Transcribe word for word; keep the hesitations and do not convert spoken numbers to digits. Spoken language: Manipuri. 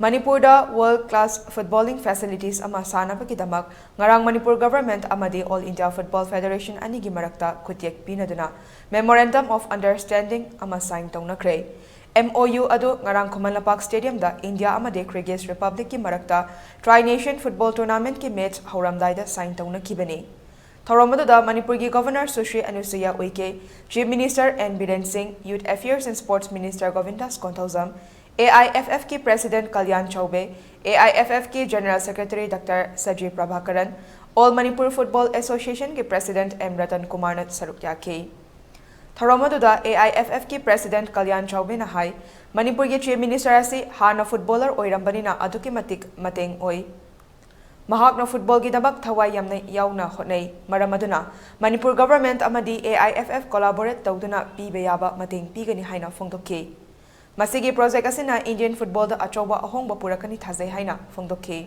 ꯃꯅꯤꯄꯨꯔꯗ world class footballing facilities ꯑꯃ ꯁꯥꯅꯕꯒꯤꯗꯃꯛ ꯉꯔꯥꯡ ꯃꯅꯤꯄꯨꯔ government ꯑꯃꯗꯤ All India Football Federation ꯑꯅꯤꯒꯤ ꯃꯔꯛꯇ ꯈꯨꯠꯌꯦꯛ ꯄꯤꯅꯗꯨꯅ Memorandum of Understanding ꯑꯃ sign ꯇꯧꯅꯈ꯭ꯔꯦ꯫ M O U ꯑꯗꯨ ꯉꯔꯥꯡ ꯈꯨꯃꯟ ꯂꯝꯄꯥꯛ stadiumꯗ India ꯑꯃꯗꯤ Kyrgyz Republicꯀꯤ ꯃꯔꯛꯇ Tri-Nation Football Tournamentꯀꯤ match ꯍꯧꯔꯝꯗꯥꯏꯗ sign ꯇꯧꯅꯈꯤꯕꯅꯤ꯫ ꯊꯧꯔꯝ ꯑꯗꯨꯗ ꯃꯅꯤꯄꯨꯔꯒꯤ Governor ꯁꯨꯁ꯭ꯔꯤ ꯑꯅꯨꯁꯨꯏꯌꯥ ꯎꯏꯀꯦ, Chief Minister N Biren ꯁꯤꯡ, Youth Affairs and Sports Minister ꯒꯣꯕꯤꯟꯗꯥꯁ Konthoujam, A I F Fꯀꯤ President Kalyan ꯆꯧꯕꯦ, A I F Fꯀꯤ General Secretary Doctor ꯁꯖꯤ ꯄ꯭ꯔꯚꯥꯀꯔꯟ, All Manipur Football Associationꯒꯤ President M Ratan ꯀꯨꯃꯥꯔꯅ ꯁꯔꯨꯛ ꯌꯥꯈꯤ꯫ ꯊꯧꯔꯝ ꯑꯗꯨꯗ A I F Fꯀꯤ President Kalyan ꯆꯧꯕꯦꯅ ꯍꯥꯏ, ꯃꯅꯤꯄꯨꯔꯒꯤ Chief Minister ꯑꯁꯤ ꯍꯥꯟꯅ footballer ꯑꯣꯏꯔꯝꯕꯅꯤꯅ ꯑꯗꯨꯛꯀꯤ ꯃꯇꯤꯛ ꯃꯇꯦꯡ ꯑꯣꯏ꯫ ꯃꯍꯥꯛꯅ footballꯒꯤꯗꯃꯛ ꯊꯋꯥꯏ ꯌꯥꯝꯅ ꯌꯥꯎꯅ ꯍꯣꯠꯅꯩ꯫ ꯃꯔꯝ ꯑꯗꯨꯅ ꯃꯅꯤꯄꯨꯔ government ꯑꯃꯗꯤ A I F F collaborate ꯇꯧꯗꯨꯅ ꯄꯤꯕ ꯌꯥꯕ ꯃꯇꯦꯡ ꯄꯤꯒꯅꯤ ꯍꯥꯏꯅ ꯐꯣꯡꯗꯣꯛꯈꯤ꯫ ꯃꯁꯤꯒꯤ project ꯑꯁꯤꯅ Indian footballꯗ ꯑꯆꯧꯕ ꯑꯍꯣꯡꯕ ꯄꯨꯔꯛꯀꯅꯤ ꯊꯥꯖꯩ ꯍꯥꯏꯅ ꯐꯣꯡꯗꯣꯛꯈꯤ꯫